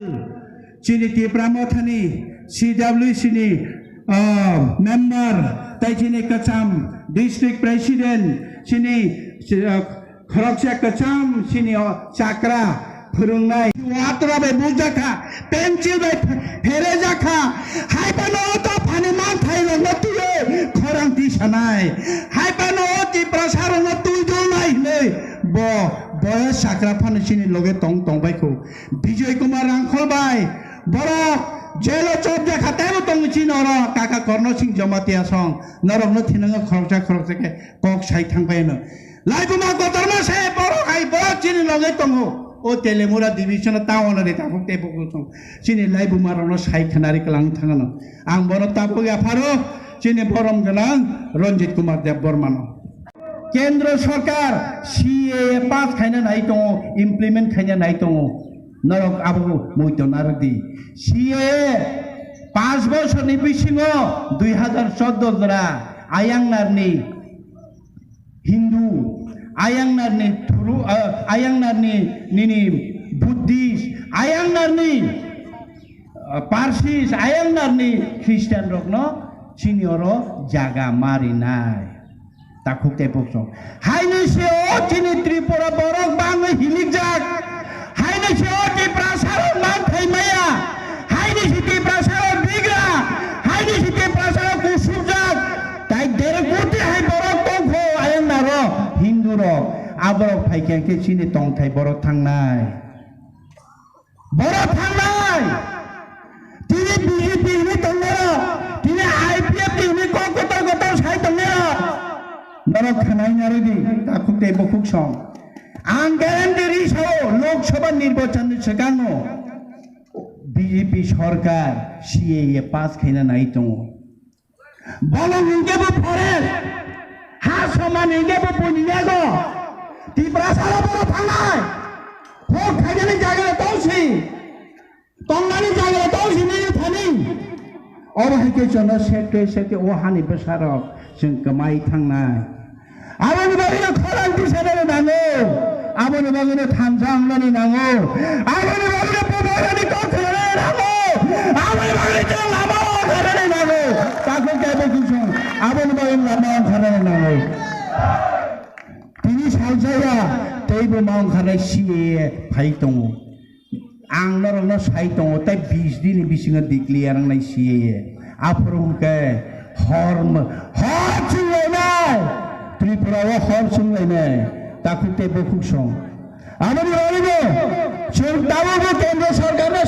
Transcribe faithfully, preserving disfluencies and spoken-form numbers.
Chini Tipra Mothani C W C ni, ah, member, tai chini kwcham district president, chini, ah, khoroksa kwcham chini o chakra phwrwngnai. Watra bai bujak kha, pencil bai ph-, pherejak kha. Hai phano o dophani manthai rokno twiwi khorang tisanai. Hai phano o Tiprasa rokno twi dulnai hinwi bo boyos chakra phano chini loge tong tong bai kho. Bijoy Kumar Rangkhol bai borok jelo chopjak kha, teibo tongo chini oro kaka Korno Singh Jamatia song norokno thinango khoroksa khoroksa khe kok sai thang pai no. Laibuma kotorma se borok hai borok chini loge tongo. O Telemura division o town ni takhuk tei bukhuk song chini laibuma rokno sai khnari kwlang thangano. Ang bono tabuk yapharo chini borom gwnang Ranjit Kumar Debbarma no. Kendro sorkar C A A pass khaina nai tongo, implement khaina nai tongo. Norok abo muitu narwk di. C A A pass bosorni bisingo dui hazar chordo jora ayang narni Hindu, ayang narni thuru, ah, ayang narni nini Buddhist, ayang narni, ah, Parsis, ayang narni Christian rokno chini oro jaga marinai. Takhuk tei buksong. Haini se o chini Tripura borok bangwi hilikjak. Haini se o Tiprasa rok manthai maya. Haini se Tiprasa rok bigra. Haini se Tiprasa rok kusubjak. Tai derek koti hai borok tongkho ayang naro Hindu rok. Aborok phaikhe khe chini tongthai borok thangnai. Borok thangnai. Tini B J P hwnwi tongnai rok, tini I P F T hwnwi kok kotor kotor sai tongnai rok. Norok khanai narwdi, takhuk tei bukhuk song. Ang guarantee ri sao, Lok Sabha nirbachan ni swkango B J P sorkar C A A pass khaina nai tongo. Bolong hingke bo forest, ha soman hingke bo buini yago. Tiprasa rok borok thangnai. Hok khainani jaga tongsi. Tongnani jaga tongsi nini thani. Obo hai khe chwngno sekte sekte o hani bwsarok chwng kwmai thangnai. Aboni bagwino khorang tisanani nango. Aboni bagwino thansa wngnani nango. Aboni bagwino bubagrani kok khlaiwi nango. Aboni bagwino chwng lama ongkharnani nango. Takhuk kebo kisong. Aboni bagwino lama ongkharnani nango. Tini salsaya teibo ma ongkharnai C A A phai tongo. Ang norokno sai tongo, tei bis dini bisingo declare wngnai C A A. Aphuru hwnkhe hor, hor chwnglainai. Tripura o hor chwnglainai. Takhuk tei bukhuk song. Aboni bagwino chwng tabukbo kendro sorkarno